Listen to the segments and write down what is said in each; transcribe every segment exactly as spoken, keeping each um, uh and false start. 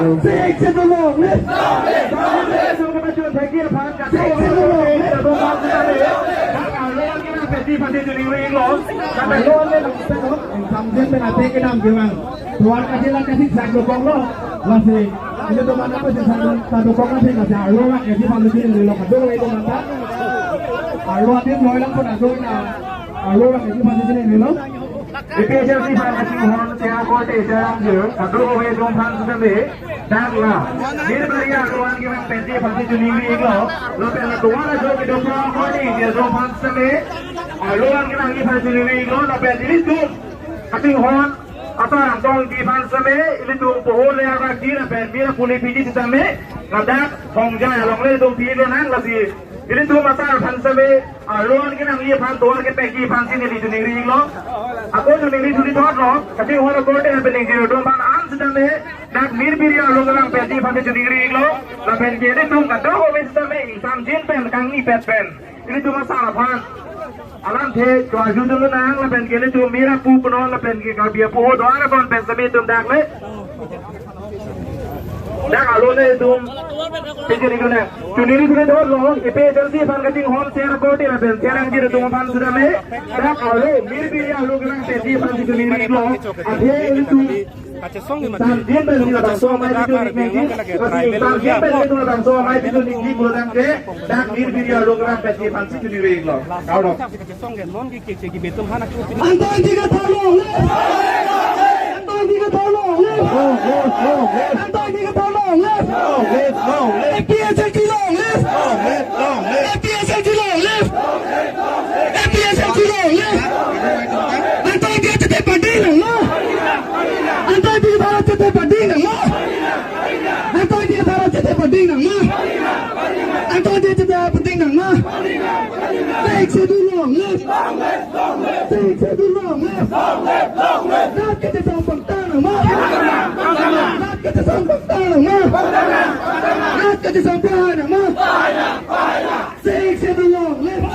Sixth Schedule long live! Sixth Schedule long live! Samjin pen ate kedam kevang. Tuar kachila kasik sak dokoklo. Lasi, ilitum anak pasi sak dokok, lasi arlo vang kesi pamliki nilo, kadokave atum anta. Arlo adim loilang pon ado na. Arlo vang kesi pamliki nilo. APHLC aphan kachinghon sera korte sera angjir, kadokave atum aphan sitame, dak la, Mir Biri arlo an kevang pen T F C choningri-iklo, lapen la tovar ajo kedo pro korte sera atum aphan sitame, arlo an kevang T F C choningri-iklo, lapen ilitum kachinghon asar angtong T F C aphan sitame, ilitum poho le araki lapen mira puli piji sitame, ladak Hongjai along le itum pi lonang, lasi ilitum asar aphan sitame, arlo an kenangji aphan tovar kepekji aphansi neli choningri-iklo. Ako choningri thurithotlo, kachinghon akorte pen ingjir atum aphan an sitame, dak Mir Biri arlo kevang pen T F C aphansi choningri-iklo. Lapen ke ilitum kadokave sitame, ingsamjin pen kangni pet pen ilitum asar aphan alamthe choarju dun lonang, lapen ke ilitum mira pu punon, lapen ke Karbi apoho do-an aron pen sitame itum dak le, dak arlo le itum pijir-ik lonang. Choningri thurithotlo, APHLC aphan kachinghon sera korte lapen sera angjir atum aphan sitame, dak arlo Mir Biri arlo kevang pen T F C aphansi choningri-iklo. Athe ilitum kachesong ni mati. Samjin pen si labangso amei choningri nangji, samjin pen si labangso amei choningri pulo tangte, dak Mir Biri arlo kevang pen T F C aphansi choningri-iklo. Kaulo. Kachesong ke non ke keche ke betum hana ke upin. Anton Dikathar long live! Anton Dikathar long live! Long live, long live! Anton Dikathar long live! Long live, long live! APHLC long live! Long live, long live! APHLC long live! APHLC long live! Anton Dikathar chete pading nanglo! Anton Dikathar chete pading nanglo! Anton Dikathar chete pading nanglo! Anton Dikathar chete pading nanglo! Sixth Schedule long live! Sixth Schedule long live! Rat kachesong pangtang nangma! Rat kachesong pangtang nangma! Rat kachesong pangtang nangma! Sixth Schedule long live!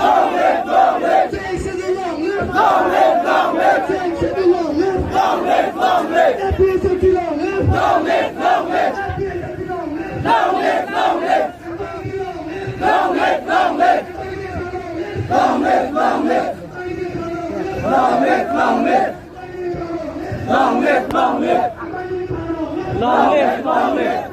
Sixth Schedule long live! Sixth Schedule long live! APHLC long live! APHLC long live! Long live, long live! Long live, long live! Long live, long live! Long live, long live! Long live, long live! Long live, long live!